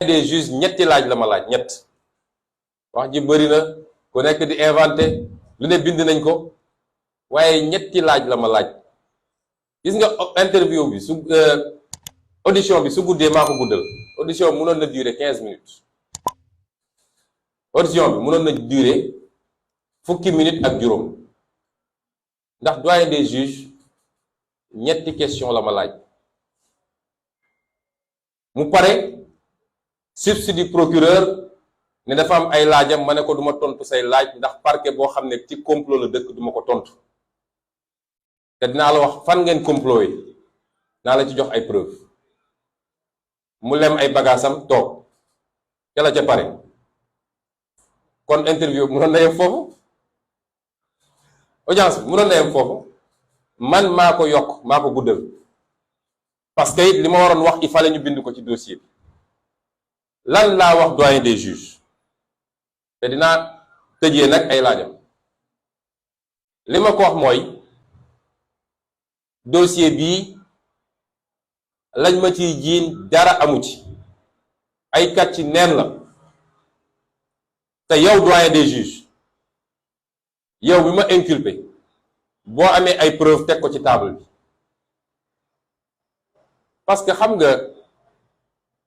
des juges ñetti laaj la ma laaj ñett wax ji bëri na ku nekk di inventé lu ne bind nañ ko waaye ñetti laaj la ma laaj gis nga interview bi su audition bi su guddee maa ko guddal audition bi mënoon na durer 15 minutes audition bi mënoon na durer fukki minutes ak juróom ndax doyen des juges ñetti question la ma laaj mu pare substitut procureur ne dafa am ay laajam ma ne ko duma tontu say laaj ndax parquet boo xam ne ci complot la dëkk duma ko tontu te dinaa la wax fan ngeen complot yi naa la ci jox ay preuve mu lem ay bagaasam toog ca la ca pare kon interview bi mënoon na yem foofu audience bi mënoon na yem foofu man maa ko yokk maa ko guddal parce que it li ma waroon wax il fallait ñu bind ko ci dossier bi lan laa wax doyen des juges te dinaa tëjee nag ay laajam li ma ko wax mooy dossier bii lañ ma ciy jiin dara amu ci ay kat ci neen la te yow doyen des juges yow bi ma inculpé boo amee ay preuve teg ko ci table bi parce que xam nga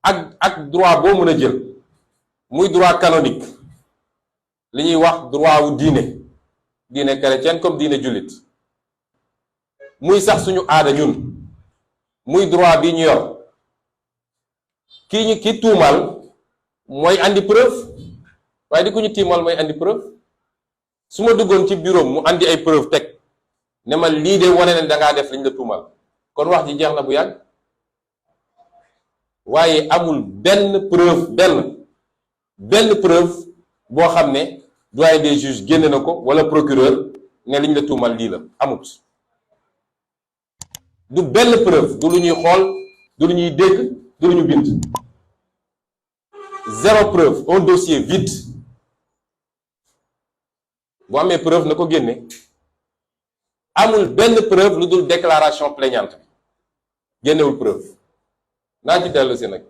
ak droit boo mën a jël muy droit canonique li ñuy wax droit wu diine chrétienne comme diine jullit muy sax suñu aada ñun muy droit bi ñu yor ki tuumal mooy andi preuve waaye di ku ñu tiimal mooy andi preuve su ma duggoon ci bureau mu andi ay preuve teg ne ma lii de wane ne dangaa def liñ la tuumal kon wax ji jeex na bu yàgg waaye amul benn preuve boo xam ne doyen des juges génne na ko wala procureur ne liñ la tuumal lii la amut du benn preuve du lu ñuy xool du lu ñuy dégg du lu ñu bind zéro preuve un dossier vide bu amee preuve na ko génne amul benn preuve lu dul déclaration plaignante bi génnewul preuve naa ci dellu si nag